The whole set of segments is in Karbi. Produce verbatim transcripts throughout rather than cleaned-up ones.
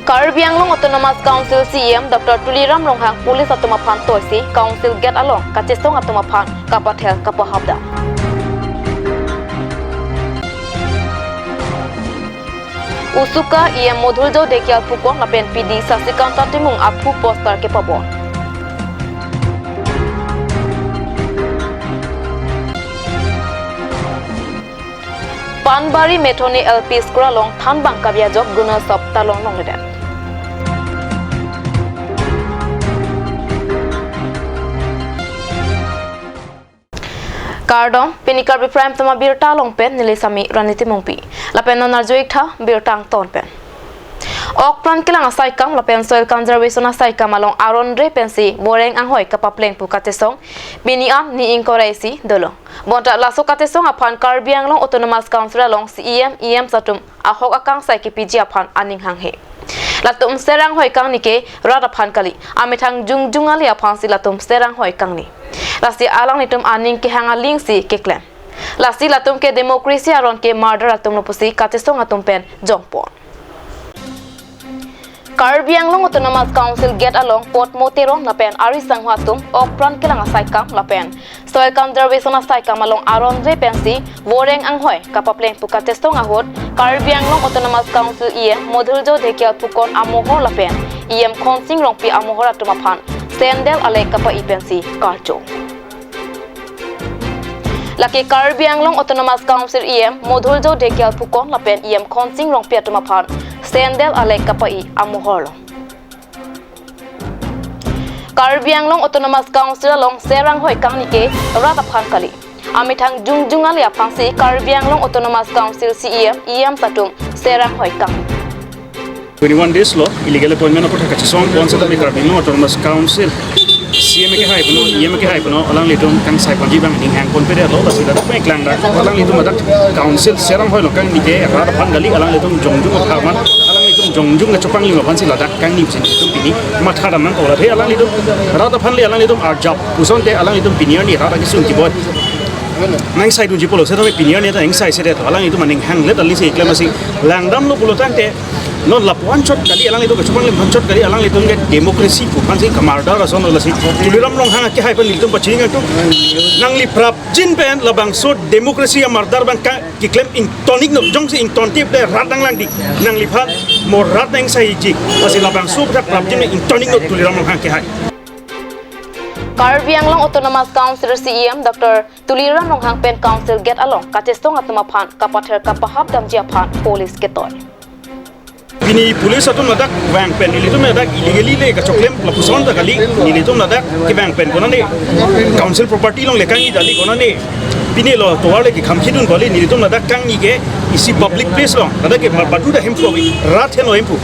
Karbi Anglong Autonomous Council C E M Doctor Tuliram Ronghang police atum aphan toisi Council gate along kachesong atum aphan kapathel kapahap dam. Usuka E M Modhuljo Dhekhial Phukan lapen P D Sasikanta Timung aphu poster kepabon. Panbari Methoni L P School along thanbang kabi ajok gunasop talong longledet. Kardom, pini Karbi Prime Time abirta along pen neli Sami Rani Timungpi. Lapen non arju-ik tha birta angton pen. Okpran kelang asaikam lapen soil conservation asaikam along aron re pensi voreng anghoi kapapleng pu kachesong pini an ni ingkoi ra isi dolo. Bonta laso kachesong aphan Karbi Anglong Autonomous Council along C E M, E M atum ahok akangsai kepiji aphan aning hanghe. Latum ser anghoi kangni ke rat aphan kali, amethang jongjong ale aphansi latum ser anghoi kangni. Lasi alanglitum aning kehang alingsi keklem. Lasi latum ke democracy aron ke murder atumlo pusi kachesong atum pen jongpon. Karbi Anglong Autonomous Council gate along Potmo Teron lapen ari sangho atum okpran kelang asaikam lapen soil conservation asaikam along aron re pensi voreng anghoi kapapleng pu kachesong ahut Karbi Anglong Autonomous Council E M Modhuljo Dhekhial Phukan amohor lapen E M Khonsing Rongpi amohor atum aphan sandal alek kapai pensi karcho. Lake Karbi Anglong Autonomous Council E M Modhuljo Dhekhial Phukan lapen E M Khonsing Rongpi atum aphan sandal alek kapai amohor lo. Karbi Anglong Autonomous Council along ser anghoi kangni ke rat aphan kali, amethang jongjong ale aphansi Karbi Anglong Autonomous Council C E M, E M atum ser anghoi kangni. Twenty-one days lo illegal appointment apot kachesong pon seta Karbi Anglong Autonomous Council C E M kehai puno, E M kehai puno, alanglitum kangsai ponji abang ning hang ponpedetlo, lasi ladak pen klangdak, alanglitum ladak council ser anghoi lo kangni ke rat aphan kali, alanglitum jongjong aphan, alanglitum jongjong kachepanglim aphansi ladak kangni pusi nelitum pini matha dam nangkok, la the alanglitum rat aphan le alanglitum arjap pusonte alanglitum pini arni rat akesung kiboi nangsai dunji pulo, seta pini arni ta nangsai sedet, alanglitum aning hanglet alingsi keklem asi langdamlo pulo tangte non lapu-an chot kali, alanglitum kachepanglim aphan chot kali, alanglitum ke democracy pu aphansi kamurder ason lo, lasi Tuliram Ronghang kehai pen nelitum pachini nangtum, nangli prapjin pen labangso democracy amurder abang ka keklem ington-iknon, jongsi ingtontip le rat nanglangdi, nangliphan mo rat nangsai ji, lasi labangso pen prapjin pen ington-iknon Tuliram Ronghang kehai. Karbi Anglong Autonomous Council C E M Doctor Tuliram Ronghang pen Council gate along kachesong atum aphan kapather kapahap damji aphan police ketoi. Pini police atum ladak vang pen nelitum ladak illegally le kachoklem lapuson ta kali, nelitum ladak kevang pen konane council property along le kangni dali konane pini lo tovar le kekhamkhidun kali, nelitum ladak kangni ke isi public place along, ladak ke badu ta hemphu abi, rat henlo hemphu.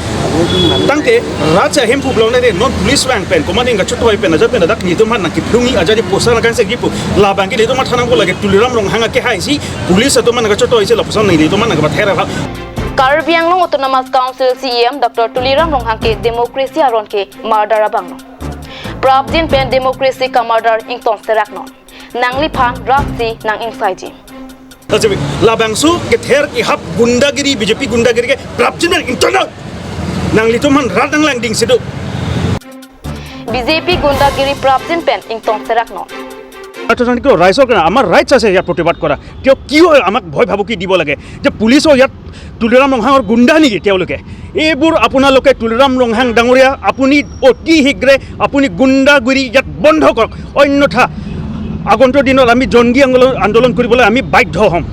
Tangte rat si ahemphu along nade non police vang pen, komat ning kachotoi pen, ajat pen ladak nelitum aphan nangkephlungji, ajat di posa nangkangsekji pu labang ke nelitum matha nangpo, lake Tuliram Ronghang kehai si police atum aphan nangkachotoi si lapuson nelitum aphan nangkapather aphan. Karbi Anglong Autonomous Council C E M Doctor Tuliram Ronghang ke democracy aron ke murder abang lo. Prapjin pen democracy kamurder ington seraknon. Nangliphan rat si nang-ingsaiji. Lasi labangso kether kehap gundagiri, B J P gundagiri ke prapjin pen ingtonnon. Nanglitum aphan rat nanglangding si do. B J P gundagiri prapjin pen ington seraknon. আচ্ছা, জানি কিয় ৰাইজৰ কাৰণে আমাৰ ৰাইটছ আছে ইয়াত প্ৰতিবাদ কৰা। কিয়, কিয় আমাক ভয় ভাবুকি দিব লাগে যে পুলিচো ইয়াত তুলিৰাম ৰংহাঙৰ গুণ্ডা নেকি তেওঁলোকে? এইবোৰ আপোনালোকে তুলিৰাম ৰংহাং ডাঙৰীয়া, আপুনি অতি শীঘ্ৰে আপুনি গুণ্ডাগিৰি ইয়াত বন্ধ কৰক, অন্যথা আগন্তুক দিনত আমি জংগী আন্দোলন, আন্দোলন কৰিবলৈ আমি বাধ্য হ'ম।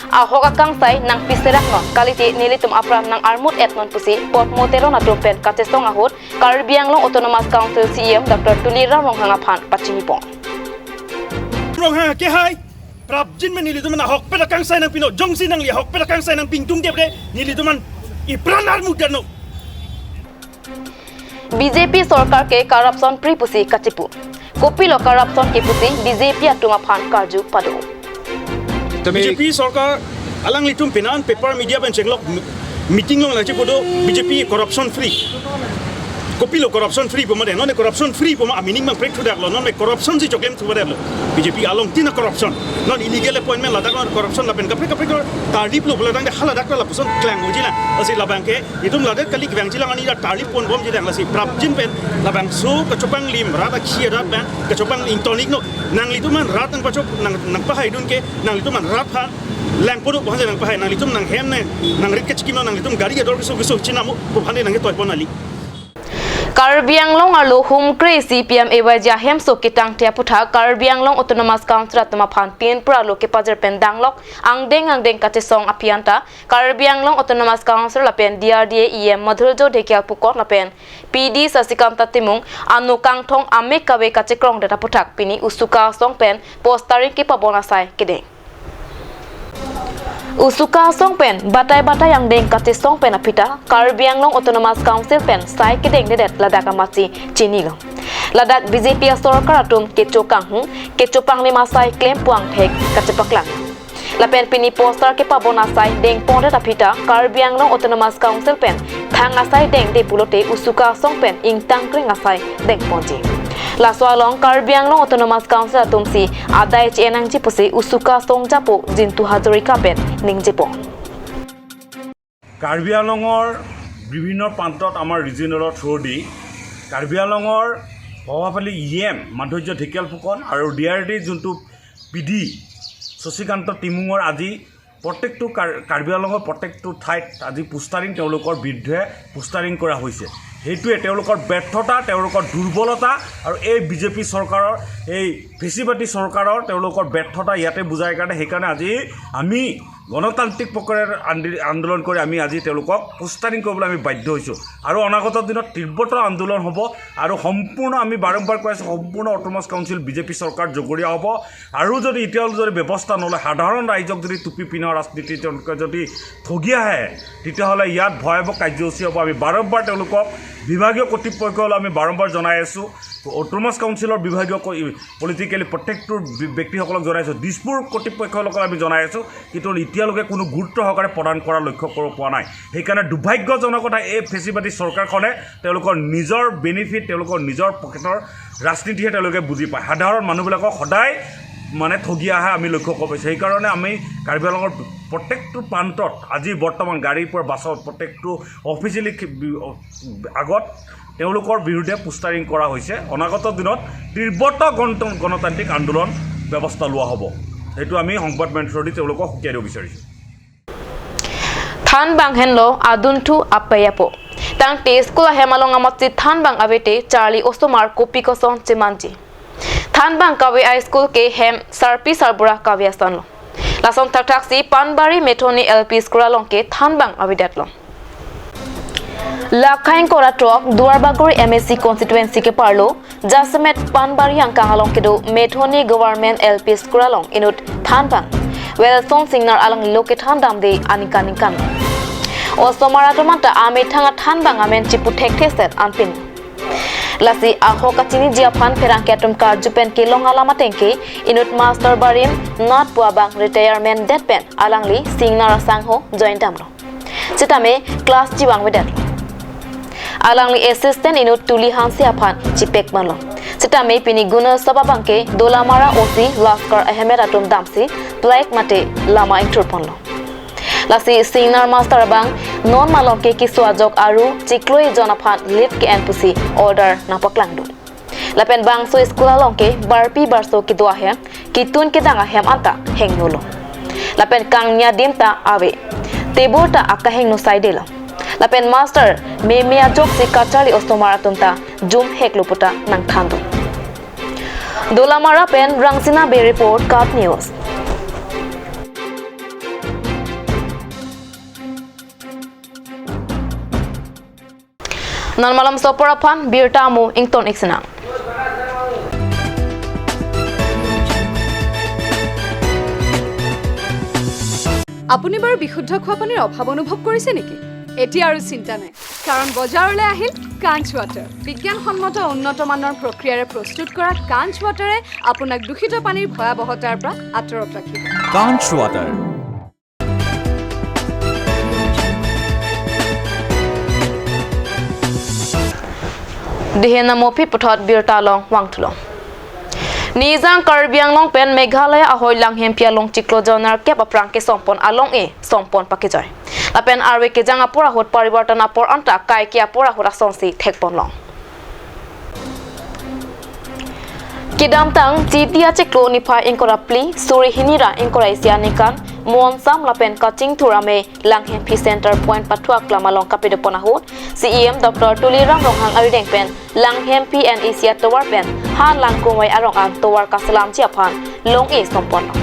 Ahok akangsai nangpiseraknon, kalite nelitum apran nang-armut-etnon pusi Potmo Teron atum pen kachesong ahut Karbi Anglong Autonomous Council C E M Doctor Tuliram Ronghang aphan pachinipon. Ronghang kehai, prapjin pen nelitum aphan ahokpet akangsai nangpinon, jongsi nangli ahokpet akangsai nangpi ingtungtip te nelitum aphan ipran armut-etnon. B J P sorkar ke corruption free pusi kachipu. Kopilo corruption ke pusi B J P atum aphan karju pado. B J P sorkar alanglitum penan paper media pen chenglok meeting along lang chipu do B J P corruption free. Kopilo corruption free pu mate, non corruption free pu ma meaning abang break thudaklo, non corruption si choklem thudaklo. B J P along tina corruption. Non illegal appointment ladak non corruption lapen kaprek kaprek tarlip lo bola tangte haladak lapuson klang uji lang. Lasi labang ke, itum ladak kali kevang jilang ani da tarlip ponbom jilang lasi prapjin pen labangso kachopang lim rat akhi rat bang kachopang ingtonik no. Nanglitum an rat nangpachok nang nangpahaidun ke, nanglitum an rat ha lang podo bohan nangpahai, nanglitum nanghem ne nangrit kachikimlo, nanglitum gari ador keso keso chinamo bohan nangketoi pon ali. Karbi Anglong arlo humkre C P M A Y G ahemso ketangte aputhak Karbi Anglong Autonomous Council atum aphan pinpra lo kepajir pen danglok angdeng angdeng kachesong aphi anta Karbi Anglong Autonomous Council lapen D R D A E M Madhurjo Dhekal Pukon lapen P D Sasikanta Timung ano kangthong amek kave kachekrongdet aputhak pini Usuka asong pen postering kepabon asai kedeng. Usuka asong pen batai batai angdeng kachesong pen aphi ta Karbi Anglong Autonomous Council pen sai kedengdedet ladak amatsi chinilo. Ladak B J P asorkar atum kecho kanghung, kecho panglim asai klem puang thek kachepaklang. Lapen pini poster kepabon asai dengpondet aphi ta Karbi Anglong Autonomous Council pen thang asai dengde pulote Usuka asong pen ingtangkreng asai dengponji. Laso along Karbi Anglong Autonomous Council atum si adai che-en nangji pusi Usuka asong japo Jintu Hazarika pen ningjepon. Karbi আংলঙৰ বিভিন্ন প্ৰান্তত আমাৰ ৰিজিয়নেলৰ থ্ৰুদি কাৰ্বি আংলঙৰ প্ৰভাৱশালী E M Madhurya ঢেকীয়াল ফুকন আৰু D R ডিৰ যোনটো পি ডি শশীকান্ত টিমুঙৰ আজি প্ৰত্যেকটো কাৰ- কাৰ্বি আংলঙৰ প্ৰত্যেকটো ঠাইত আজি পোষ্টাৰিং তেওঁলোকৰ বিৰুদ্ধে পোষ্টাৰিং কৰা হৈছে। সেইটোৱে তেওঁলোকৰ ব্যৰ্থতা, তেওঁলোকৰ দুৰ্বলতা আৰু এই বি জে পি চৰকাৰৰ, এই ফেচিবাদী চৰকাৰৰ তেওঁলোকৰ ব্যৰ্থতা ইয়াতে বুজায় কাৰণে সেইকাৰণে আজি আমি গণতান্ত্ৰিক প্ৰক্ৰিয়াৰ আন্দি- আন্দোলন কৰি আমি আজি তেওঁলোকক পোষ্টাৰিং কৰিবলৈ আমি বাধ্য হৈছোঁ। আৰু অনাগত দিনত তীব্ৰতৰ আন্দোলন হ'ব আৰু সম্পূৰ্ণ আমি বাৰম্বাৰ কৈ আছোঁ, সম্পূৰ্ণ autonomous council B J P চৰকাৰ জগৰীয়া হ'ব। আৰু যদি এতিয়াও যদি ব্যৱস্থা নলয়, সাধাৰণ ৰাইজক যদি টুপি পিন্ধা ৰাজনীতি তেওঁলোকে যদি ঠগি আহে, তেতিয়াহ'লে ইয়াত ভয়াৱহ কাৰ্যসূচী হ'ব। আমি বাৰম্বাৰ তেওঁলোকক বিভাগীয় কৰ্তৃপক্ষলৈ আমি বাৰম্বাৰ জনাই আছোঁ। অট'নমাছ কাউন্সিলৰ বিভাগীয় ক- পলিটিকেলি প্ৰত্যেকটো ব্য- ব্যক্তিসকলক জনাইছোঁ, দিছপুৰ কৰ্তৃপক্ষসকলক আমি জনাই আছোঁ, কিন্তু এতিয়ালৈকে কোনো গুৰুত্ব সহকাৰে প্ৰদান কৰাৰ লক্ষ্য কৰিব পৰা নাই। সেইকাৰণে দুৰ্ভাগ্যজনক কথা, এই ফেচিবাদী চৰকাৰখনে তেওঁলোকৰ নিজৰ বেনিফিট, তেওঁলোকৰ নিজৰ পকেটৰ ৰাজনীতিহে তেওঁলোকে বুজি পায়। সাধাৰণ মানুহবিলাকক সদায় মানে ঠগি অহা আমি লক্ষ্য কৰিব পাইছোঁ। সেইকাৰণে আমি কাৰ্বি আংলঙৰ প্ৰত্যেকটো প্ৰান্তত আজি বৰ্তমান গাড়ীৰ পৰা বাছত প্ৰত্যেকটো অফিচিয়েলি আগত তেওঁলোকৰ বিৰুদ্ধে পোষ্টাৰিং কৰা হৈছে। অনাগত দিনত তীব্ৰতৰ গণ- গণতান্ত্ৰিক আন্দোলন ব্যৱস্থা লোৱা হ'ব। সেইটো আমি সংবাদ মাধ্যমেদি তেওঁলোকক সকীয়াই দিব বিচাৰিছোঁ। Thanbang henlo adunthu apeyapo. Tangte school ahem along amatsi thanbang avete charli osomar kopi koson chemanji. Thanbang kave a-school ke hem sarpi sarbura kave ason lo. Lason thakthak si Panbari Methoni L P School along ke thanbang avedetlo. Lakhaing kora trok Duarbagori M A C constituency ke parlo, jasemet Panbari angkang along kedo Methoni Government L P School along inut thanbang Wilson Singnar alangli lo kethan damde aningkan ningkan. Osomar atum anta amethang athanbang amen chipu thekthe set anpin. Lasi ahok kachiniji aphan pherangke atum karju pen kelong alam ateng ke inut master barim nat pu abang retirement det pen alangli Singnar asangho join damlo. Sitame class chivang vedet. Alangli assistant inut Tuli Hanse aphan chipek manlo. Sitame pini Gunotsav abang ke Dolamara O C Laskar Ahmed atum damsi flag mate lama ingthur ponlo. Lasi Singnar master abang non malom ke keso ajok aru chiklo ejon aphan leave ke-en pusi order nangpaklangdun. Lapen bangso school along ke barpi barso kedo ahem, ketun kedang ahem anta hengnolo. Lapen kangni adim ta ave. Table ta akahingno saidelo. Lapen master meme ajoksi kacharli osomar atum ta jum heklo puta nangthandun. Dolamara pen Rangsina Bey report, KAT News. Non malom sopor aphan birta amu ington ik sinang. আপুনি বাৰু বিশুদ্ধ খোৱা পানীৰ অভাৱ অনুভৱ কৰিছে নেকি? এতিয়া আৰু চিন্তা নাই, কাৰণ বজাৰলৈ আহিল কাঞ্চ ৱাটাৰ। বিজ্ঞানসন্মত উন্নত মানৰ প্ৰক্ৰিয়াৰে প্ৰস্তুত কৰা কাঞ্চ ৱাটাৰে আপোনাক দূষিত পানীৰ ভয়াৱহতাৰ পৰা আঁতৰত ৰাখিব। Kanch Water. Dihen Namophi puthot birta along vangthulo. Nijang Karbi Anglong pen Meghalaya ahoi Langhempi along chiklo joner kep aphrang kesompon along-e sompon pakejoi. Lapen arve kejang apor ahut parivartan apor anta kaike apor ahut asonsi thekponlong. Kedamtang Chiti achiklo niphai ingkoi ra phli suri hini ra ingkoi ra isi aningkan Monsam lapen Kachingthur amei Langhempi Center Point pathu aklam along kapadopon ahut C E M Doctor Tuliram Ronghang arideng pen Langhempi N E C atovar pen ha Langkungvai arong an tovar kaselamji aphan long-e somponlong.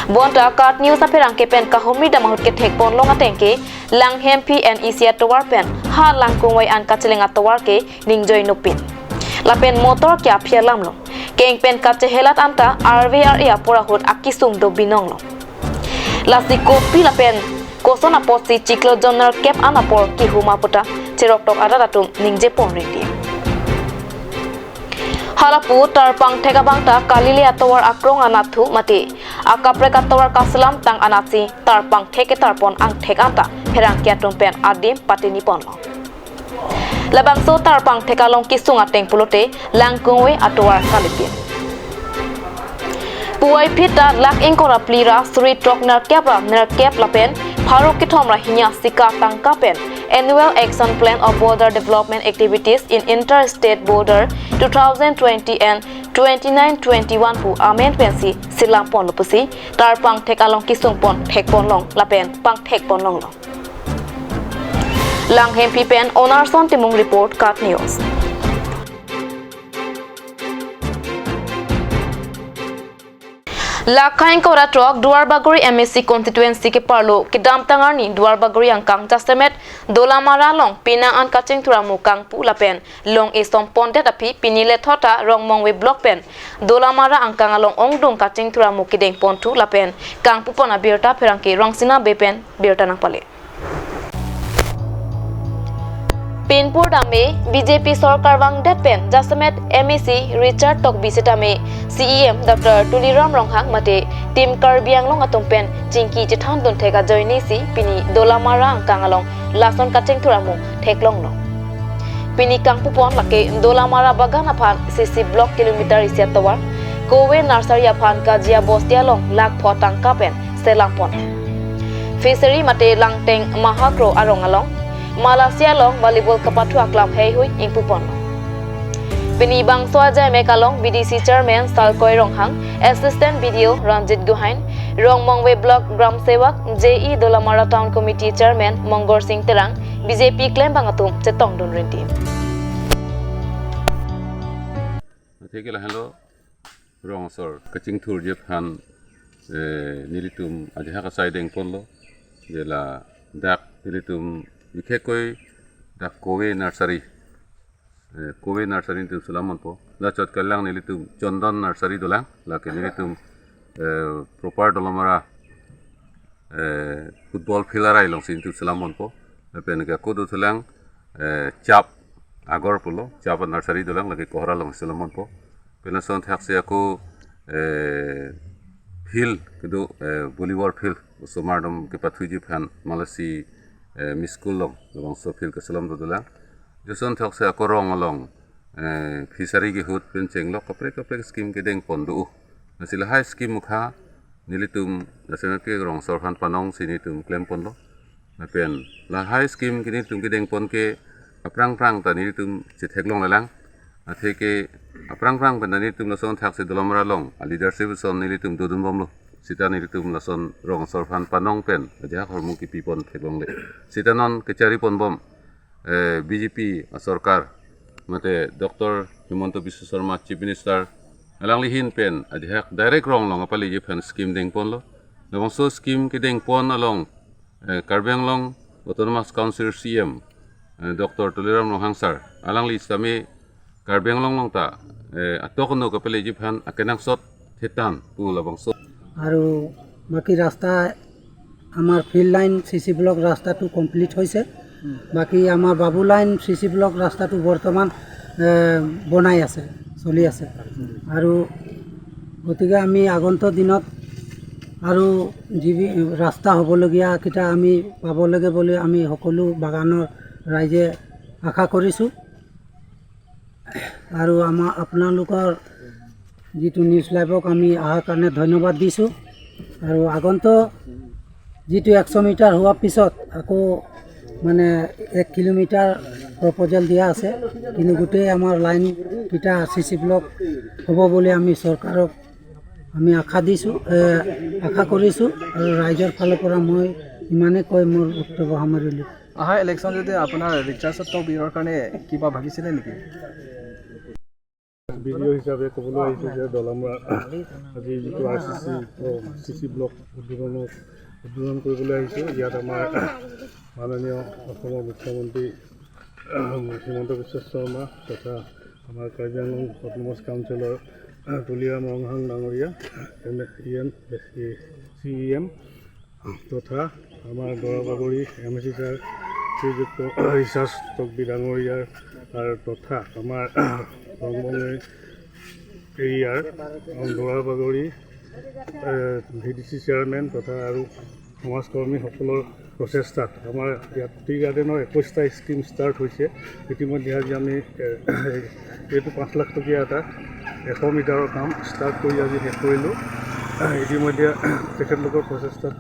Bonta KAT News apherangke pen kahumri dam ahut kethekponlong ateng ke Langhempi N E C atovar pen ha Langkungvai an kacheleng atovar ke ningjoi nupin. Lapen motor ke aphi alamlo. Keng pen kachehelat anta arve ar-e apor ahut akesung do binonglo. Lasi kopi lapen koson apotsi chiklo joner kep an apor kehuma puta cheroktok arat atum ningjepon rengdi. Halapu tarpangthek abangta kalile atovar akrong anatthu mate akaprek atovar kaselam tang anatsi tarpangthek ketarpon angthek anta pherangke atum pen adim patiniponlo. Labangso tarpangthek along kesung ateng pulote Langkungvai atovar kalipin. Puvoiphit ta lakh ingkoi ra phli ra suri throk nerkep ra nerkep lapen pharo kethom ra hini asika tangka pen Annual Action Plan of Border Development Activities in Inter-State Border two thousand twenty and twenty-nine twenty-one pu amen pensi selamponlo pusi tarpangthek along kesungpon thekponlong lapen pangthekponlonglo. Langhempi pen Onarson Timung report, KAT News. Lakha ingkoi ra throk Duarbagori M A C constituency keparlo kedamtang arni Duarbagori angkang jasemet Dolamara along penang an Kachingthur amu kangpu lapen long-e sompondet aphi pini lethot ta Rongmongve block pen Dolamara angkang along ongdung Kachingthur amu kedengponthu lapen kangpupon abirta pherangke Rongsina Bey pen birta nangpale. Pinpur dame B J P sorkar vangdet pen jasemet M A C Richard Tokbi setame C E M Doctor Tuliram Ronghang mate Team Karbi Anglong atum pen chingki chethandun thek ajoinesi pini Dolamara angkang along lason Kachingthur amu theklonglo. Pini kangpupon lake Dolamara bagan aphan sisi block kilometer isi atovar, Kove Nursery aphan Kajia Bosti along lakh pho tangka pen selampon. Fishery mate Langteng Mahakro arong along, Malaysia along volleyball kapathu aklam heihui ingpupon. Pini bangso ajai mek along B D C Chairman Salkoi Ronghang, Assistant B D O Ranjit Guhain, Rongmongve Block Gram Sevak, J E Dolamara Town Committee Chairman Mongor Sing Terang, B J P klembang atum chetongdun rinti. Atheke lahenlo rong asor kachingthurji aphan, eh, nelitum ajahak asai dengponlo, je ladak nelitum bikhekkoi dak Kove Nursery, eh, Kove Nursery nelitum selamponpo. Lachot kelang nelitum Chondon Nursery dolang, lake nelitum, eh, proper Dolamara, eh, football field arai alongsi nelitum selamponpo. Lapen ke ako dothulang, eh, Chap Agor pulo, Chap Nursery dolang, lake Kohora along selamponpo. Pen lason thaksi ako, eh, field kedo, eh, volleyball field osomar atum kepathuji aphan Malaysia, eh, Miss School along labangso field keselam dolang. Lason thaksi ako rong along, eh, fishery kehut pen chenglok kaprek kaprek scheme kedengpon do. Lasi lahai scheme mukha nelitum lason ke rong asor aphan panongsi nelitum klemponlo. Lapen lahai scheme ke nelitum kedengpon ke aphrang phrang ta nelitum chetheklong lelang. Atheke aphrang phrang pen ta nelitum lason thaksi Dolamara along aleadership ason nelitum dodunbomlo. Seta nelitum lason rong asor aphan panong pen ajahak ahormu kepipon theklongle. Seta non kechariponbom, eh, B J P asorkar, mate Doctor Himanta Biswa Sarma Chief Minister, alangli ahin pen ajahak direct rong along kapaleji aphan scheme dengponlo. Labangso scheme kedengpon along, eh, Karbi Anglong Autonomous Council C E M, eh, Doctor Tuliram Ronghang sir, alangli sitame Karbi Anglong along ta, eh, atok ano kapaleji aphan akenangsot thetan pu labangso. আৰু বাকী ৰাস্তা, আমাৰ field line চি C block ৰাস্তাটো কমপ্লিট হৈছে। বাকী আমাৰ বাবু লাইন চি C block ৰাস্তাটো বৰ্তমান, এ, বনাই আছে, চলি আছে। আৰু গতিকে আমি আগন্তুক দিনত আৰু যি বি-, ৰাস্তা হ'বলগীয়াকেইটা আমি পাব লাগে বুলি আমি সকলো বাগানৰ ৰাইজে আশা কৰিছোঁ। আৰু আমাৰ আপোনালোকৰ যিটো নিউজ লাইভক আমি অহাৰ কাৰণে ধন্যবাদ দিছোঁ। আৰু আগন্তুক যিটো এশ মিটাৰ হোৱাৰ পিছত আকৌ মানে এক কিলোমিটাৰ প্ৰপ'জেল দিয়া আছে, কিন্তু গোটেই আমাৰ লাইনকেইটা চি চি ব্লক হ'ব বুলি আমি চৰকাৰক আমি আশা দিছোঁ, এ, আশা কৰিছোঁ। আৰু ৰাইজৰ ফালৰ পৰা মই ইমানেই কৈ মোৰ বক্তব্য সামৰিলোঁ। অহা ইলেকশ্যন যদি আপোনাৰ ৰিচাৰ্জ টপ ইয়ৰ কাৰণে কিবা ভাবিছিলে নেকি? বি ডি অ' হিচাপে ক'বলৈ আহিছোঁ যে দলামৰা আজি যিটো আৰ চি চি চি চি ব্লক উদ্বোধনৰ উদ্বোধন কৰিবলৈ আহিছোঁ। ইয়াত আমাৰ মাননীয় অসমৰ মুখ্যমন্ত্ৰী হিমন্ত বিশ্ব শৰ্মা তথা আমাৰ কাৰ্বি আংলং অট'নমাছ কাউন্সিলৰ তুলিৰাম ৰংহাং ডাঙৰীয়া, এম ই এম, চি ই এম তথা আমাৰ দৰাবাগৰি এম এ চি ছাৰ শ্ৰীযুক্ত ৰিচাৰ্জ তকবি ডাঙৰীয়াৰ আৰু তথা আমাৰ ৰংবং এৰিয়াৰ দৰাবাগৰি ভি ডি চি চেয়াৰমেন তথা আৰু সমাজকৰ্মীসকলৰ প্ৰচেষ্টাত আমাৰ ইয়াত টি গাৰ্ডেনৰ একৈছটা স্কিম ষ্টাৰ্ট হৈছে। ইতিমধ্যে আজি আমি এ, এইটো পাঁচ লাখ টকীয়া এটা এশ মিটাৰৰ কাম ষ্টাৰ্ট কৰি আজি শেষ কৰিলোঁ। ইতিমধ্যে তেখেতলোকৰ প্ৰচেষ্টাত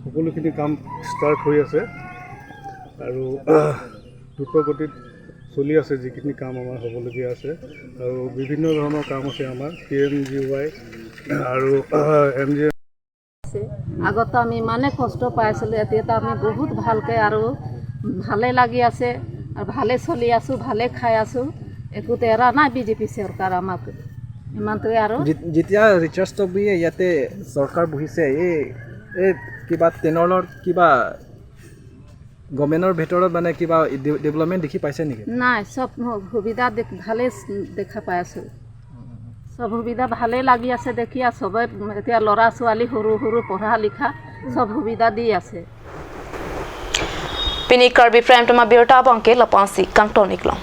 সকলোখিনি কাম ষ্টাৰ্ট হৈ আছে আৰু দ্ৰুতগতিত চলি আছে যিখিনি কাম আমাৰ হ'বলগীয়া আছে। আৰু বিভিন্ন ধৰণৰ কাম আছে আমাৰ পি এম জি ৱাই আৰু এম জি আগতে আমি ইমানে কষ্ট পাইছিলোঁ, এতিয়াতো আমি বহুত ভালকৈ আৰু ভালে লাগি আছে আৰু ভালে চলি আছোঁ, ভালে খাই আছোঁ। একোতে এৰা নাই বি জে পি চৰকাৰ আমাক। ইমানটোৱে আৰু যে- যেতিয়া ৰিচাৰ্জ তকবিয়ে ইয়াতে চৰকাৰ বহিছে, এই এই কিবা টেনৰত কিবা গভৰ্ণমেণ্টৰ ভিতৰত মানে কিবা ডে- ডেভেলপমেণ্ট দেখি পাইছে নেকি? নাই, চব সুবিধা দেখ- ভালেই দেখা পাই আছোঁ। চব সুবিধা ভালেই লাগি আছে দেখি, আৰু চবে এতিয়া ল'ৰা ছোৱালী সৰু সৰু পঢ়া লিখা চব সুবিধা দি আছে। Pini Karbi Prime Time abirta abangke lapu-ansi kangton-iklong.